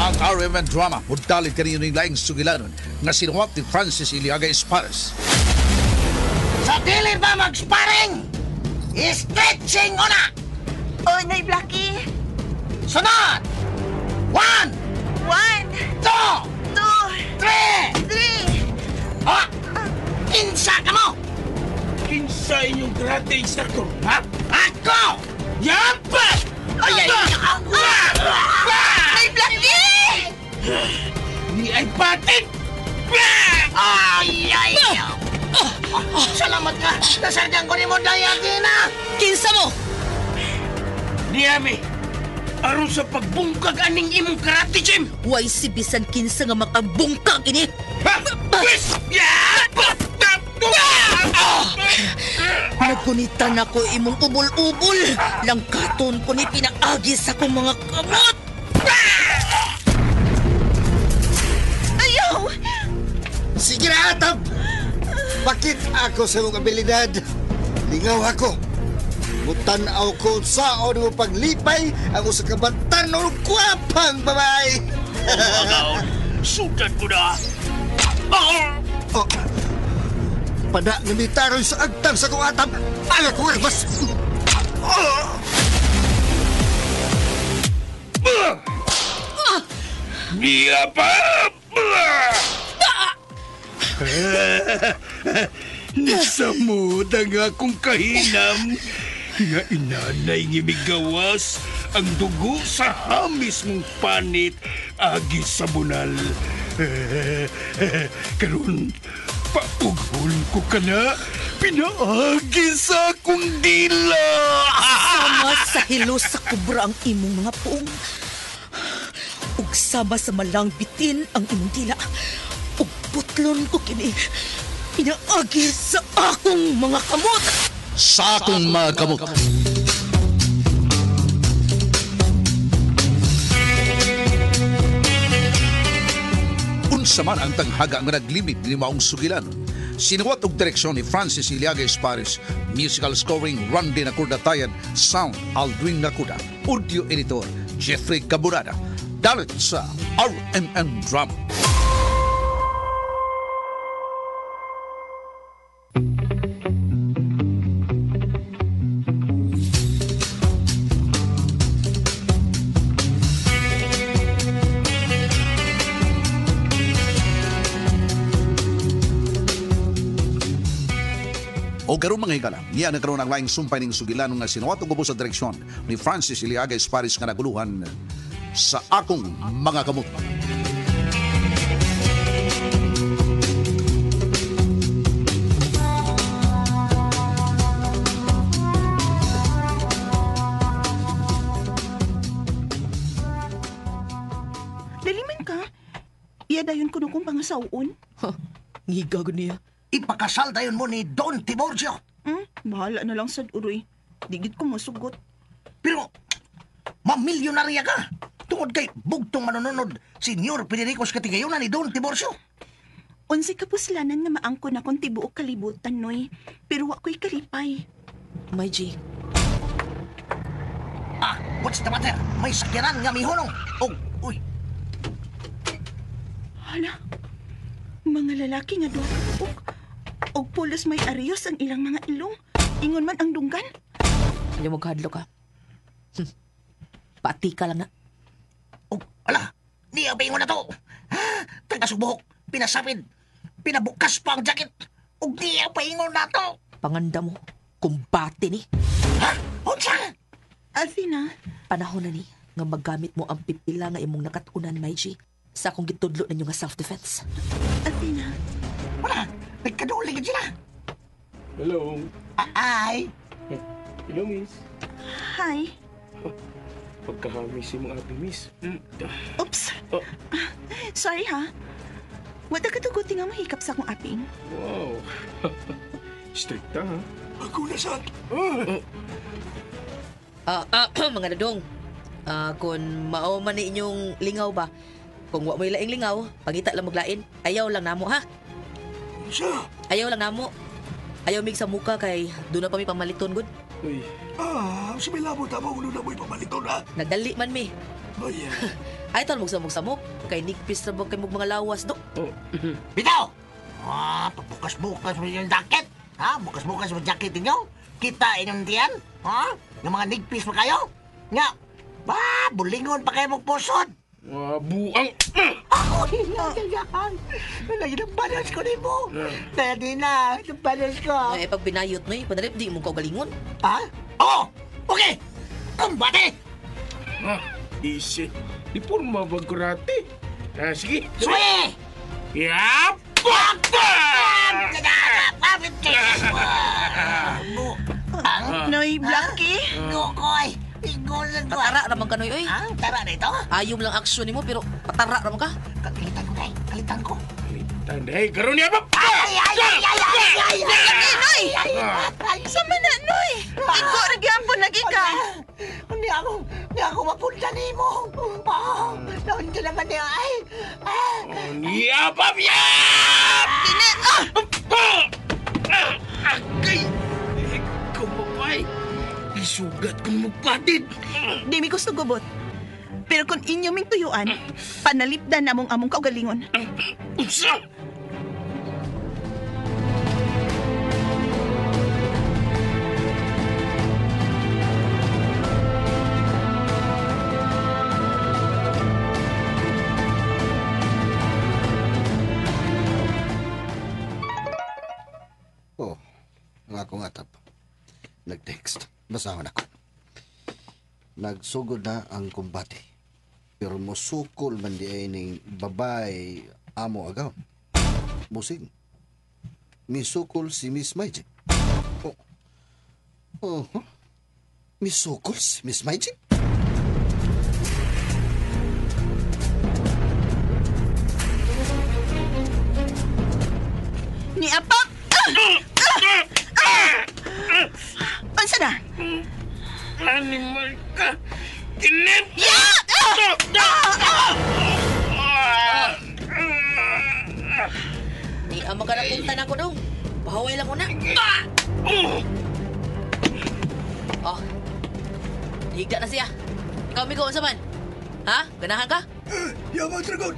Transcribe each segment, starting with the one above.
Ang RMN Drama mudalit kaninyo ning laing sugilanon nga sinuwat ni Francis Iliaga Espares. Sa dili ba mag-sparring? Stretching una! Oh, Nay Blackie! Sunod! 1, 1, 2, 2, 3! 3! Ha? Kinsa ka mo? Kinsa inyong karate instructor, ha? Ako! Yapa! Ay, ay, ay! Nay Blackie! Ni ay patit! Ay, ay! Salamat ka! Nasarjan ko ni mo, Dayagina! Kinsa mo? Niyami, aron sa pagbungkag aning imong karate gym! Way si bisan kinsa nga makabungkag ini. Ha? Pwes! Yapa! Nagunitan ako imong ubol-ubol. Langkaton ko ni pinaagi sa akong mga kamot. Ayaw! Sige na, Atab! Bakit ako sa mong abilidad? Lingaw ako. Mutanaw ko saon mo paglipay ang usa ka batan-ong kwapang babae. Agaw, sudan ko na! Oh, pada nga mitaroy sa agtang sa kong atab. Ang akong armas. Niya pa! Nasamod ang akong kahinam. Nga inanay nga migawas ang dugo sa hamis mong panit agi sa bunal. Karon, paughon ko ka na, pinaagi sa akong dila. Sama sa hilo sa kubra ang imong mga puong. Ug sama sa malang bitin ang imong dila. Ug putlon ko kini. Pinaagi sa akong mga kamot. Sa akong mga kamot. Unsa man ang tanghaga nga naglimid ni maong sugilanon. Sinuwat og direksyon ni Francis Iliaga Espares, musical scoring Randy Nakurda Tayad, sound Aldwin Nakuda, audio editor Jeffrey Caburada. Dalit sa RMN Drama. O karon mga higala, niya nagkaroon ang laing sumpay ning sugilanon nga sinuwat og ubos sa direksyon ni Francis Iliaga Espares nga naguluhan sa akong mga kamot. Dali man ka. Iya dayon kuno kong pangasawon. Ngiga gud niya. Ipakasal dayon mo ni Don Tiburcio. Bahala na lang sad uroy. Digit ko masugot. Pero, mamilyonarya ka. Tungod kay bugtong manununod, Senyor Federico Katigayonan ni Don Tiburcio. Unsay kapuslanan nga maangkon akong tibuok kalibutan, Noy. Pero wa ko'y kalipay. My G, Ah, what's the matter? May sakyanan nga mihunong. Oh, uy, Hala, mga lalaki nga duha ka buok. Og pulos may ariyos ang ilang mga ilong. Ingon man ang dunggan. ayaw mo kahadlo ka. Pati ka lang na. Oh, ala, niya ba ingon na to? Ha? Tagasubok, pinasapid, pinabukas pa ang jacket. Ug niya pa ingon na to. Panganda mo, kumbate ni. Ha? Unsa? Athena, Panahon na ni nga maggamit mo ang pipila nga imong nakatunan, my G, sa akong gitudlo ninyo nga self-defense. Athena. Wala, nagkaduling gid sila. Hello. Ay, Hello, miss. Hi. Pagkahami si mong abi, miss. Oops. Oh. Sorry ha. Wala ka tuguti nga mahikap sa akong aping. Wow. Stricta, ha? Ako na sad. Mga dadong, kung mao man ni inyong lingaw ba, kung wa mo'y laing lingaw, pangita lang maglain. Ayaw lang namo, ha? Siya. Ayaw lang namo. Ayaw mig sa muka kay doon na pa mi pamaliton gud. Uy, Ah, si Milabo tama ulo na mo'y pamaliton ha. Nagdali man mi. Baya. Ay tan magsamok-samok kay nigpis ra ba kay mong mga lawas do. Bitaw! Ah, pabukas-bukas mo yung jacket. Ha? Bukas-bukas mo jacket ninyo? Kita inyong tiyan? Ha? Yung mga nigpis mo kayo? Nga, ba, bulingon pa kayo magpusod. Buang. Ako, hinagagahan. Lagi ng balance ko nimo. Kaya di na, ng balance ko. Ay pag binayot noy, panalip di mo kaugalingon. Ha? Oo! Okay! Kumbate! Ah, easy. Di porma bagkurate. Ah, sige. Swe! Yap! Ang Noy, Blackie. Gukoy! Igulan ko. Patara ra man ka noy oy. Ang tara na ito? Ayom lang aksyon nimo pero patara ra man ka. Kalitan ko, day. Kalitan ko. Tanday, karon niya pa. Ay, ay, ay, ay, ay, ay, ay, Noy! ay, ay, Sama na, Noy! Igo, nagyampon lagi ka. Hindi ako mapunta ni mo. Ah, naunta naman niya. Ay, ah. Niya pa, yap! Kini, ah! Ah! Agay! Ikaw babay. Isugat kong magpatid. Di mi gusto gubot. Pero kung inyo ming tuyuan, panalipdan namong among kaugalingon. Unsa? Oh, ang akong atap. Nag-text. Basahon ako. Nagsugod na ang kumbate. Pero musukol man di ay ning babay amo agaw. Musing. Misukol si Miss Maijin. Oh. Oh, huh? Misukol si Miss Maijin? Ni Apak! Ah! Ah! Ah! Unsa na? Animal ka. Kinip! Ya! Ah! Ah! Ah! Ni ang magkanapunta na ko dong. Pahaway lang ko na. Oh. Higda na siya. Ikaw, amigo, unsa man? Ha? Ganahan ka? Yaman, Dragon!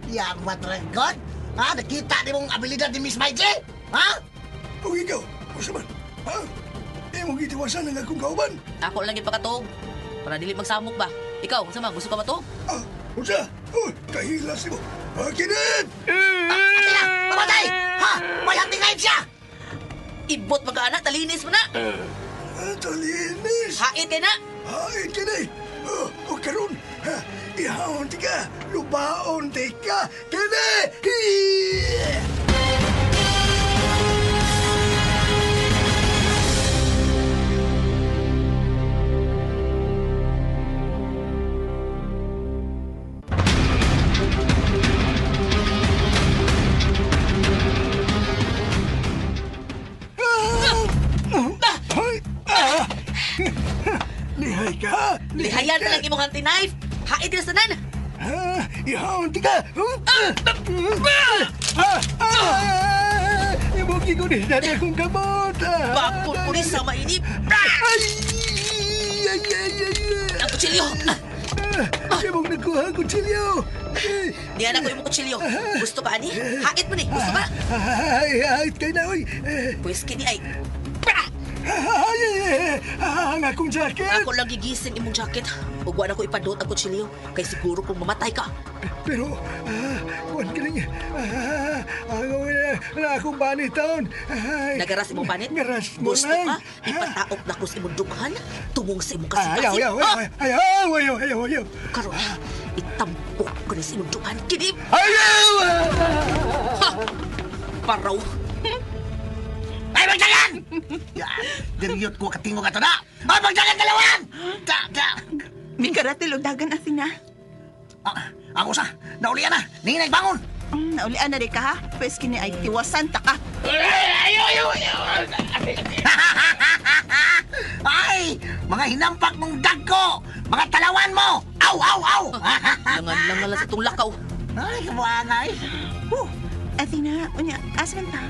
Yaman, Dragon! Ha? Nakita ni mong abilidad ni Miss Maiji? Ha? O ikaw, unsa man? Ha? Imong gitiwasan ang akong kauban? Ako lang ipakatuog. Para dili magsamok ba? Ikaw, unsa man? Gusto ka matuog? Ah, unsa? Oh, kahilas mo. Kinit! Ate na! Mamatay! Ha? May hunting knife siya! Ibot magka anak, talinis mo na. Talinis! Hait kay na. Hait kini! Oh, o karon, ha, ihawon ti ka, lubaon ti ka, kini! Ay, ah! Lihay ka! Lihayan na lang imong hunting knife. Hait ka sa tanan. Ah, ihawon ti ka! Ah, ah, Imong gigunin na akong kamot! Bakol ko ni sa mainip. Ay! Ay, ay, ay, ay! Ang kutsilyo. Ah, Imong nagkuha ang kutsilyo! Diyan ako imong kutsilyo. Gusto ka ani? Hait mo ni. Gusto ka? Ay, ay, kay na, oy! Pwes kini ay. Ay, ay, ay, ang akong jacket! Ako lang gigising imong jacket. Ug wa na ko ipadot ang kutsilyo kay siguro kung mamatay ka. Pero, kuwan ka rin, wala akong banit taon. Ay, Nagaras imong panit? Ngaras mo Gusto lang. ka? Ipataok na ko sa imong dughan tungong sa imong Ayaw, kasing-kasing. ayaw, Ha? ayaw, ayaw, ayaw, ayaw, ayaw. Karon, itampok ko ni sa imong dughan. Kini! Ayaw! Ha! Paraw! Ay, magdagan! Ya, Diriyot ko katingog ato na! Ay, magdagan dalawan! Ta, ta! Mikaratil og dagan Athena. Ah, ako sa, naulian na! Ninginay bangon! Naulian na rin ka ha. Pwes kini ay tiwasan ta ka. Ayaw, ayaw, ayaw! Ay! Mga hinampak mong dagko! Mga talawan mo! Aw, aw, aw! Langan-langan lang sa itong lakaw. Ay, kabuangay! Huh. Athena, unya, asman ta?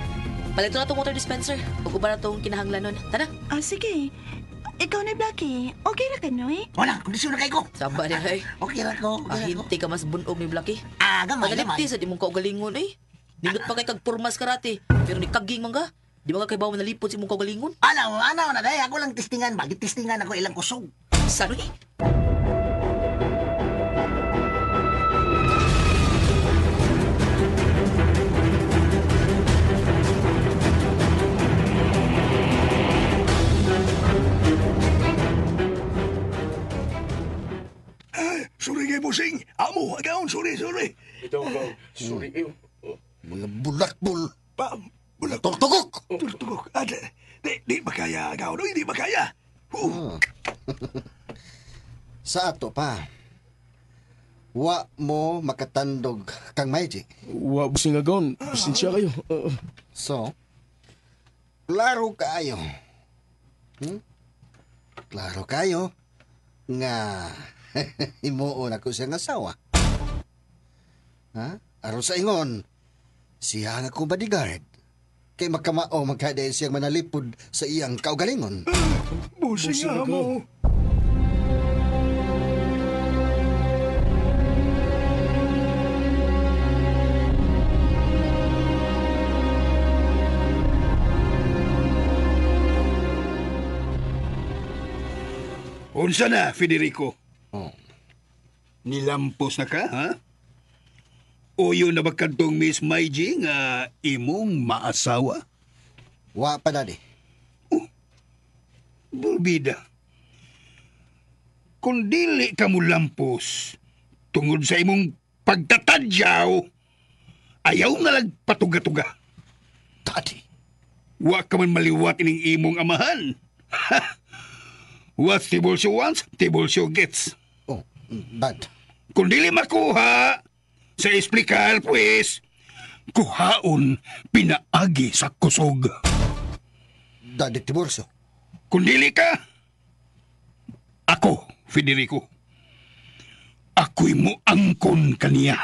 Palito na itong water dispenser. Ug uban na itong kinahanglanon. Tara. Ah, sige. Ikaw na, Blackie. Okay ra ka, Noy? Wala, kondisyon na kay ko. Saba niya ay. Okay ra ko, okay ra ko. Ahinti ka mas bunog ni Blackie. Ah, gamay, gamay. Panalipti sa di mong kaugalingon eh. Nindot pa kay kag purmas karate. Pero ni kaging man ka. Di ba ka kay bawo nalipod sa imong kaugalingon? Ana, ana, na day. Ako lang testingan ba? Gitistingan ako ilang kusog. Sanoy? Sorry kay Busing. Amo, agaon, sorry, sorry. Ito ko, sorry kayo. Mga bulakbul. Pa, bulak. Tugtugok! Tugtugok. Ah, di makaya, agaon. Uy, di makaya. Sa ato pa, wa mo makatandog kang Maiji. Wa busing agaon. Pasensya kayo. So, klaro kaayo. Klaro kayo nga himuon ako siyang asawa. Ha? Aron sa ingon, siya ang akong bodyguard. Kay makamao magkadayon siyang manalipod sa iyang kaugalingon. Busing amo. Unsa na, Federico? Oh. Nilampos na ka, ha? Uyo na ba kadtong Miss Maiji nga imong maasawa? Wa pa, Daddy. Bulbida. Kung dili ka mo lampos, tungod sa imong pagtatadyaw, ayaw na lang patuga-tuga. Daddy. Wa ka man maliwat ining imong amahan. What Tiburcio wants, Tiburcio gets. Oh, bad. Kung dili makuha, sa esplikal pues, kuhaon pinaagi sa kusog. Daddy Tiburcio. Kung dili ka, ako, Federico, ako'y mo angkon kaniya.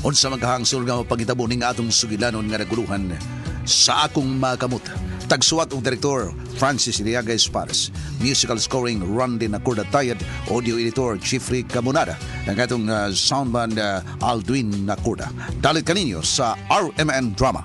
Unsa magkahangsol nga mapagitabo ning atong sugilanon nga naguluhan sa akong makamot. Tagsuwat og direktor Francis Iliaga Espares. Musical scoring Randy Nacorda Tayad, audio editor Jeffrey Camonada, ang atong soundman Aldwin Nacorda. Dalit kaninyo sa RMN Drama.